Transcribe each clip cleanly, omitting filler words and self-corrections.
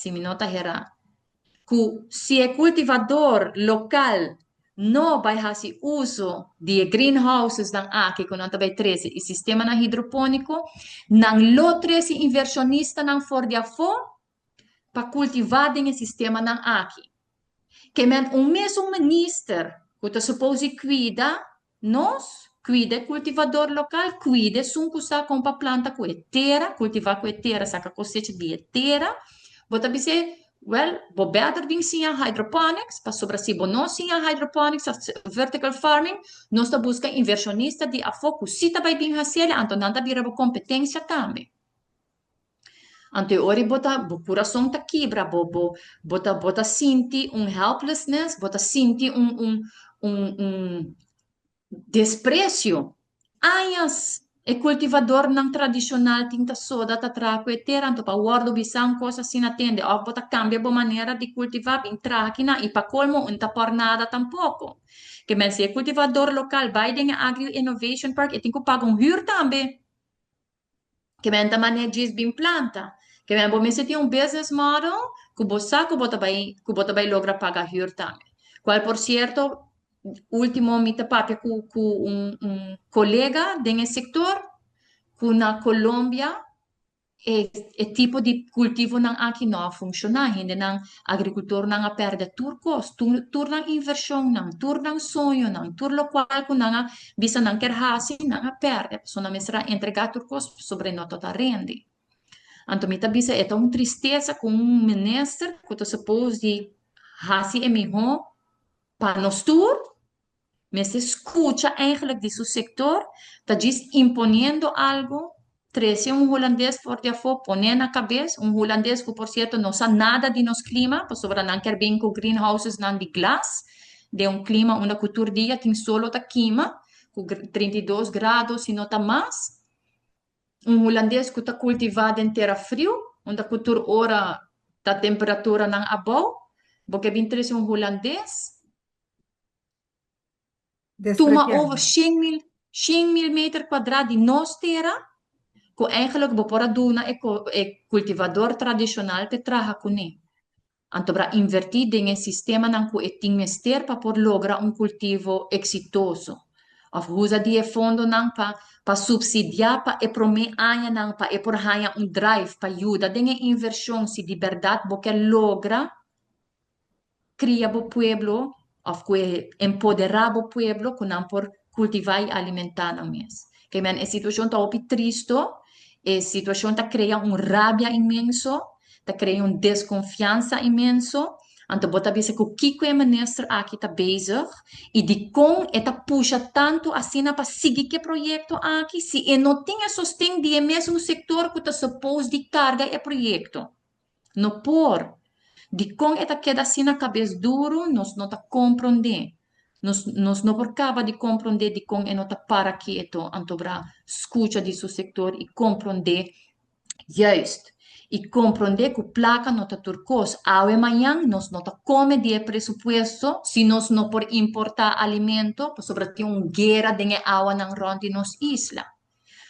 Si mi no ta hera. Ku si e kultivador lokal no bai hasi uso di e greenhouses nan aki ku nan ta bai trese i sistemanan hidropóniko, nan lo trese invershonistanan for di afó pa kultivá den e sistemanan aki. Ke men un mesun minister ku ta supos di kuida nos, kuida e kultivador lokal, kuida esun ku sa kon pa planta ku e tera, kultivá ku e tera, saka kosecha di e tera, bo ta bis'é, wèl, bo bèter bin siña hydroponics, pasobra si bo no siña hydroponics òf vertical farming, nos ta buska invershonista di afó ku sí ta bai bin hasiel, anto nan ta bira bo kompetensia tambe. Anto e ora bo ta, bo kurason ta kibra, bo bo bo ta bo ta sinti un helplessness, bo ta sinti un un un un despresio. Añas e kultivadornan tradishonal tin ta soda ta traha ku e tera, anto pa wòrdu bisa un kos asina tende òf bo ta kambia bo manera di kultivá bin traha kinan i pa kolmo un ta por nada tampoko. Ke men si e kultivador lokal bai den e Agri Innovation Park e tin ku paga un hür tambe. Ke men ta manera djis bin planta. Ke men bo mester tin un business model ku bo sa ku bo ta bai ku bo ta bai logra paga hür tambe. Kual por sierto ultimo mi ta papia ku ku un un kolega den e sektor ku na Colombia e e tipo di kultivonan aki no a funshoná. Hendenan agrikultornan a pèrdè tur kos, tur tur nan invershonnan, tur nan soñonan, tur lokual ku nan a bisa nan kier hasi, nan a pèrdè. Pasobra nan mester a entregá tur kos pasobra e no ta ta rende. Anto mi ta bisa e ta un tristesa ku un minister ku ta suppose di hasi e mihó pa nos tur, Mester skucha eigenlijk di su sektor, ta djis imponiendo algu, trese un hulandes for di afó, pon'é na kabes, un hulandes ku por sierto no sa nada di nos klima, pasobra nan kier bin ku greenhouses-nan di glas, den un klima unda ku tur dia tin solo ta kima, ku 32 grado si no ta mas. Un hulandes ku ta kultivá den tera friu, unda ku tur ora ta temperaturanan abou, bo ke bin trese un hulandes? Tuma over 100.000, 100.000 meter kuadrá di nos tera, ku eigenlijk bo por a duna e e kultivador tradishonal p'e traha kuné. Anto bra invertí den e sistemanan ku e tin mester pa por logra un kultivo eksitoso. Òf usa di e fondonan pa pa supsidiá pa e promé añanan pa e por haña un drive pa yuda den e invershon si di bèrdat bo ke logra kria bo pueblo of ku e empoderá bo pueblo ku nan por kultivá i alimentá nan mes. Ke men e situashon ta hopi tristo, e situashon ta krea un rabia inmenso, ta krea un deskonfiansa inmenso, anto bo ta bisa ku kiko e minister aki ta bezig i dikon e ta pusha tantu asina pa sigui ku e proyekto aki si e no tin e sosten di e mesun sektor ku ta suppose di karga e proyekto. No por. Dikon e ta keda asina kabes duru, nos no ta komprondé. Nos, nos no por kaba di komprondé dikon e no ta para keto, antobra skucha di su sektor i komprondé juist. I komprondé ku plaka no ta tur kos. Awe mañan nos no ta kome di e presupuesto si nos no por importá alimento pasobra tin un guera den e awanan rònt di nos isla.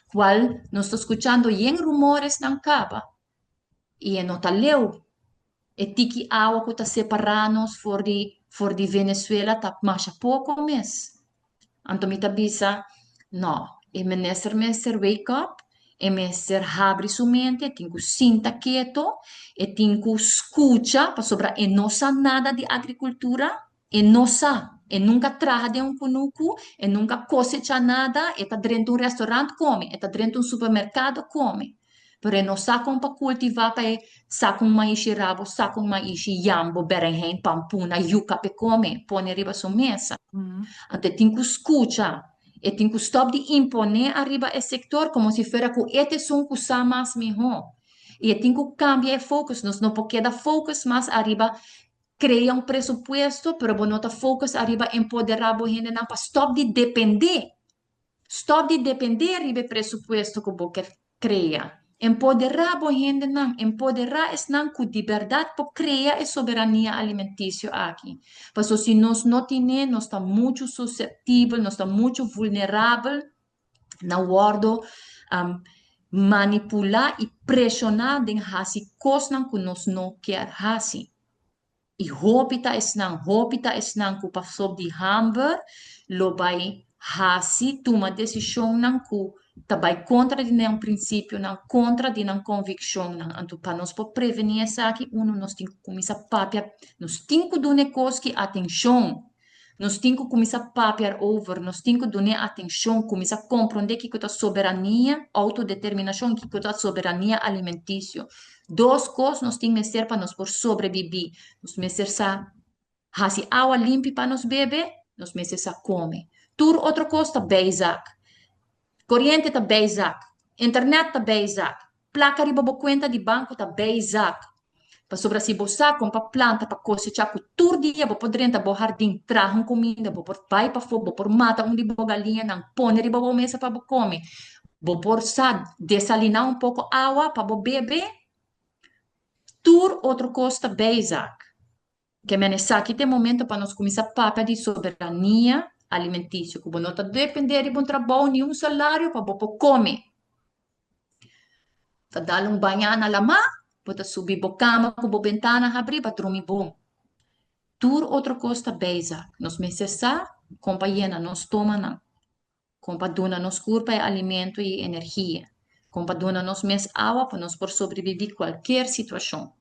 Kual nos ta skuchando yen rumoresnan kaba. I e no ta leu. E tiki awa ku ta separá nos for di for di Venezuela ta masha poko mes. Anto mi ta bisa, no, e minister mester wake up, e mester habri su mente, e tin ku sinta keto, e tin ku skucha pasobra e no sa nada di agrikultura. E no sa. E nunka traha den un kunuku, e nunka kosechá nada, e ta drenta un restaurant kome, e ta drenta un supermerkado kome. Pero e no sa kon pa kultivá pa e sa kon maishi rabo, sa kon maishi yambo, berenhein, pampuna, yuka p'e kome, pone riba su mesa. Anto e tin ku skucha, e tin ku stòp di imponé ariba e sektor komo si fuera ku e ta esun ku sa mas mihó. I e tin ku kambia e focus. Nos no por keda focus mas ariba Crea un presupuesto, pero bo no ta focus ariba empodera bo hendenan pa stop di depende. Stop di depende riba e presupuesto cu bo kier crea. Empodera bo hendenan, empodera esnan cu di berdad por crea e soberania alimenticio aki. Pasobra si nos no tine, nos ta mucho susceptibel, nos ta mucho vulnerabel na wordo. Manipulá i preshoná den hasi kosnan ku nos no kier hasi. I hopi ta esnan, hopi ta esnan ku pasob di hamber lo bai hasi, tuma desishonnan ku ta bai kontra di nan prinsipionan, kontra di nan konvikshonnan. Anto pa nos por prevení esaki, unu nos tin ku kuminsá papia, nos tin ku duna e kos ki atenshon. Nos tin ku kuminsá papia erover, nos tin ku dun'é atenshon, kuminsá komprondé kiko ta soberania, outodeterminashon, kiko ta soberania alimentisio. Dos kos nos tin mester pa nos por sobrebibí, nos mester sa hasi awa limpi pa nos bebe, nos mester sa kome. Tur otro kos ta bijzaak. Koriente ta bijzaak, internet ta bijzaak, plaka riba bo kuenta di banko ta bijzaak. Pasobra si bo sa kon pa planta pa kosechá ku tur dia bo por drenta bo hardin, traha un kuminda, bo por bai pafó, bo por mata un di bo galiñanan, pone riba bo mesa pa bo kome, bo por sa desaliná un poko awa pa bo bebe, tur otro kos ta bijzaak. Ke men esaki ta e momento pa nos kuminsá papia di soberania alimentisio, ku bo no ta dependé riba un trabou ni un salario pa bo por kome. Ta dal un bañá na lamá, bo ta subi bo kama ku bo bentana habrí pa drumi bon. Tur otro kos ta bezig. Nos mester sa kon pa yena nos stomanan, kon pa duna nos kurpa e alimento i e energia, kon pa duna nos mes awa pa nos por sobrebibí kualkier situashon.